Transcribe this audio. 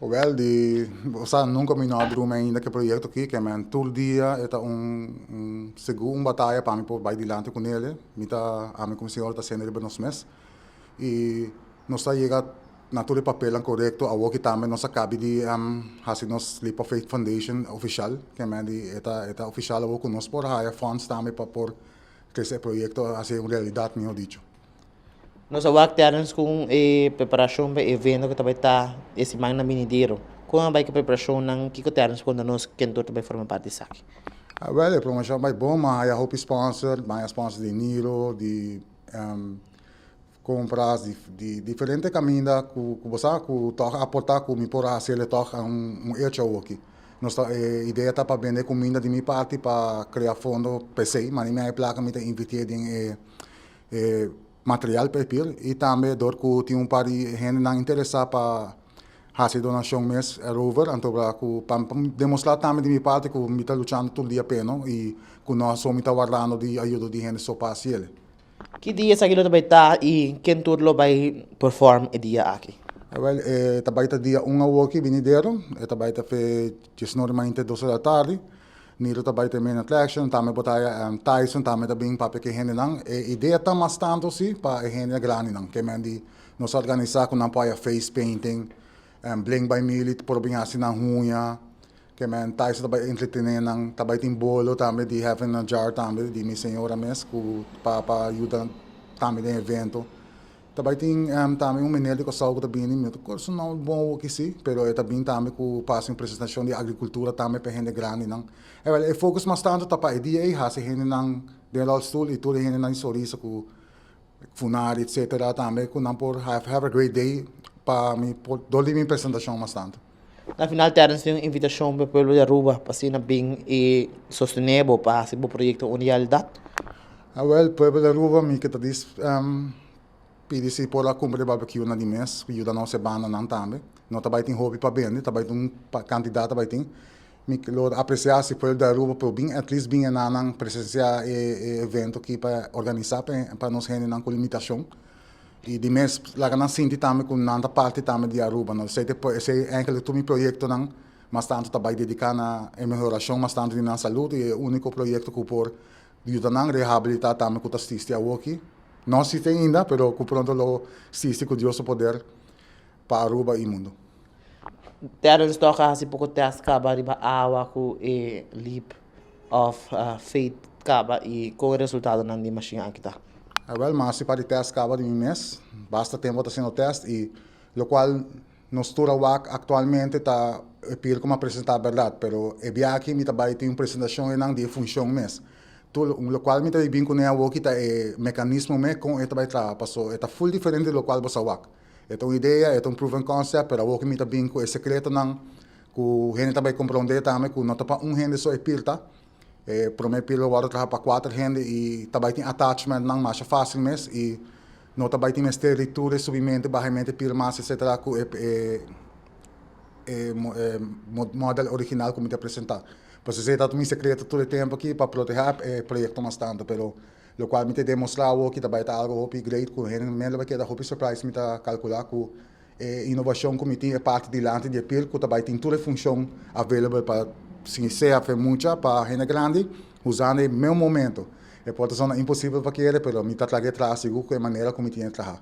Wel, di, osea, nunka mi no a drumi ainda ku e proyekto aki, ke men tur dia e ta un segun un bataya pa mi por bai dilanti ku nele. Mi ta, ami ku mi señora ta hasiendo riba nos mes i nos ta yega na tur e papelnan korekto. Awor ki tambe nos a kabi di hasi nos Leap of Faith Foundation ofishal, ke men di e ta ofishal awor ku nos por haya funds tambe pa por krese e proyekto, hasi un realidat, mihó dicho. Nos a wak Terence ku e preparashon pa e evento ku ta bai ta e siman na binidero. Kon a bai ku preparashonnan? Kiko Terence konta nos ken tur ta bai forma parti esaki? Wel, e promoshon bai bon, m'a haya hopi sponsor, m'a haya sponsor di Niro, di kompras, di diferente kaminda ku bo sa ku tòg aportá ku mi por hasi tòg un hecho awoki. Nos ta, e idea ta pa bende kuminda di mi parti pa krea fondo p'esei, ma mi haya plaka mi ta invertí den e material pa e pil i tambe dor ku tin un par di hendenan interesá pa hasi donashon mes erover, anto ku pa demostrá tambe di mi parti ku mi ta luchando tur dia p'e, no, i ku no so mi ta wardando di ayuda di hende so pa hasiel. Ki dia esaki lo ta bai ta i ken tur lo bai perform e dia aki? Wel, e ta bai ta dia 1 awoki binidero, e ta bai ta fe 19 mainta 2 di atardi. Niro ta bai ta main attraction, tambe bo ta haya Tyson tambe ta bin papia ku e hendenan. E idea ta mas tantu si pa e hende grandinan, ke men di nos organisá ku nan por haya face painting, Blink by Millie por bin hasi nan huña, ke men Tyson ta bai entretené nan, ta bai tin bolo tambe di Heaven in a Jar tambe di mi señora mes ku pa yuda tambe den evento. Ta bai tin tambe un meneer di Kòrsou ku ta bini, mi no ta kòrda su nòmber bon awoki si, pero e ta bin tambe ku pa hasi un presentashon di agrikultura tambe pa e hende grandinan. Ewel, e focus mas tantu ta pa e dia ei hasi hendenan den rolstoel i tur e hendenan di Sorisa ku Funari etcetera tambe ku nan por have a great day pa mi por dor di mi presentashon mas tantu. Na final, Terence, tin un invitashon pa e pueblo di Aruba pa asina bin i sostené bo pa hasi bo proyekto un realidat. Wel, pueblo di Aruba, mi ke ta dis pidi si por a kumpra e barbecue na di mes, ku yuda nos e bandanan tambe. No ta bai tin hopi pa bende, ta bai tin un kantidat ta bai tin. Mi lo apresiá si pueblo di Aruba por bin, at least bin enanan presensiá e evento aki pa organisá pa nos hendenan ku limitashon. I di mes laga nan sinti tambe ku nan ta parti tambe di Aruba. No, esei ta esei eigenlijk tur mi proyektonan mas tantu ta bai dediká na e mehorashon mas tantu di nan salud i e úniko proyekto ku por yuda nan rehabilitá tambe ku ta sisti awoki. No sisti ainda, pero ku pronto lo sisti ku Dios su poder pa Aruba i mundu. Terence tòg a hasi poko tèst kaba riba awa ku e Leap of Faith kaba i kon e resultadonan di mashin aki ta? Awèl, mi a hasi par di tèst kaba di mi mes. Basta tempu ta hasiendo tèst i lokual nos tur a wak aktualmente ta e pil ku mi a presentá bèrdat, pero e bia aki mi ta bai tin un presentashon einan di e funshon mes. Tur lokual mi ta bin kuné awoki ta e mekanismo mes kon e ta bai traha, paso e ta ful diferente di lokual bo sa wak. E ta un idea, e ta un proven concept, pero awoki mi ta bin ku e sekretonan ku hende ta bai komprondé tambe ku no ta pa un hende so e pil ta. E promé pil lo wòrdu traha pa kuater hende i ta bai tin attachmentnan masha fásil mes i no ta bai tin mester di tur e subimentu, bahamentu pil mas etcetera ku e model original ku mi ta presentá. Pues esei ta mi sekreto tur e tempu aki pa protehá e proyekto mas tantu, pero lokual mi ta demostrá awoki ta bai ta algu hopi great ku hende mes lo bai keda hopi surprise. Mi ta kalkulá ku e inovashon ku mi tin e parti dilanti di e pil ku ta bai tin tur e funshon available pa si sea fe mucha pa hende grandi usando e mesmo momento. E por ta zona imposibel pa kere, pero mi ta traha e traha sigur ku e manera ku mi tin e traha.